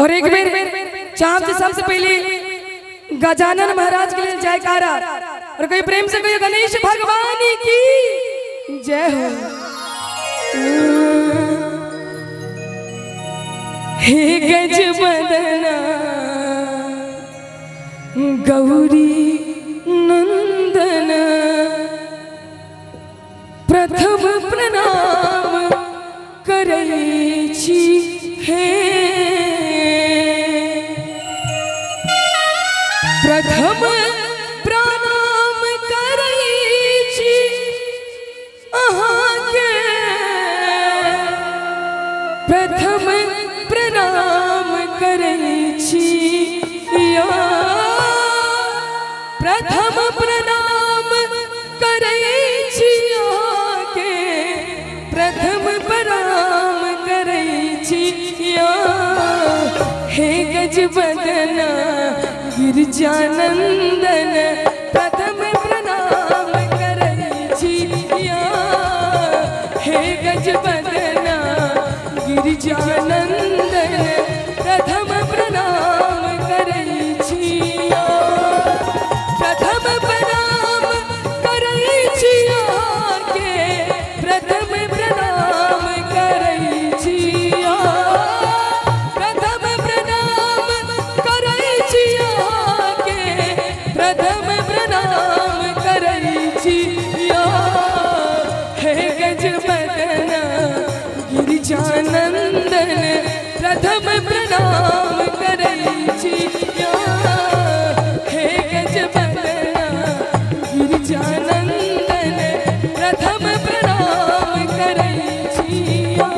और एक बेर चाप जे सबसे पहले गजानन महाराज के लिए जयकारा और कोई प्रेम से कोई गणेश भगवान की जय हो। हे गज बदना गौरी नंदन प्रथम प्रणाम करै छी हे, प्रथम प्रणाम करै छी अहाँके, प्रथम प्रणाम करै छी या, प्रथम प्रणाम करै छी अहाँके, प्रथम प्रणाम करै छी या। हे गज बदना गिरिजानंदन प्रथम प्रणाम करै छी या। हे गज बदना गिरिजानंदन प्रथम प्रणाम करै छी या। प्रथम प्रणाम करै छी अहाँके, प्रथम प्रणाम करै छी या। प्रथम प्रणाम करै छी अहाँके, प्रथम प्रणाम करै छी या। हे गज बदना गिरिजानंदन प्रथम प्रणाम करै छी या। हे गज बदना गिरिजानंदन प्रथम प्रणाम करै छी या।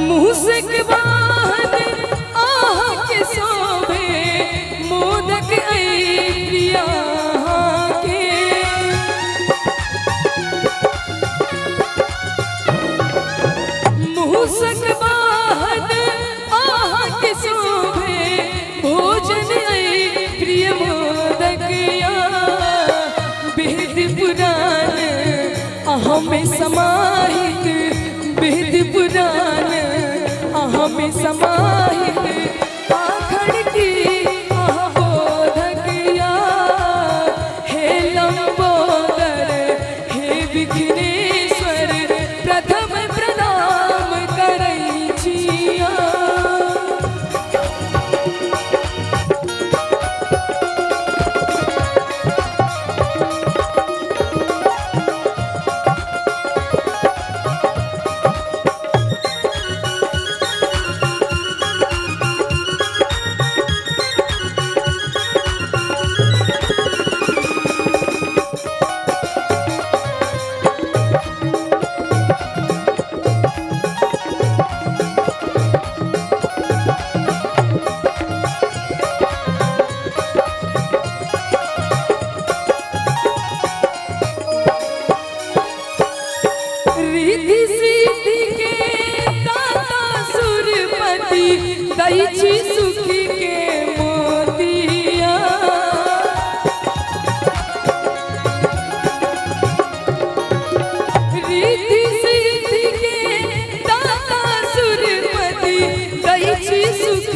मूसक वाहन अहाँके शोभे, मोदक ऐ प्रिया के। मूसक वाहन अहाँके शोभे, भोजन ऐ प्रिय मोदक या। वेद पुराण अहाँ में समाहित, वेद पुराण अहाँ में समाहित, पाखंड की अहाँ बोधक या। हे लंबोदर हे विघ्नेश्वर प्रथम प्रणाम करै छी या। रिद्धि सिद्धि के दाता सुरपति दै छी सुख के मोतिया। रिद्धि सिद्धि के दाता सुरपति दै छी सुख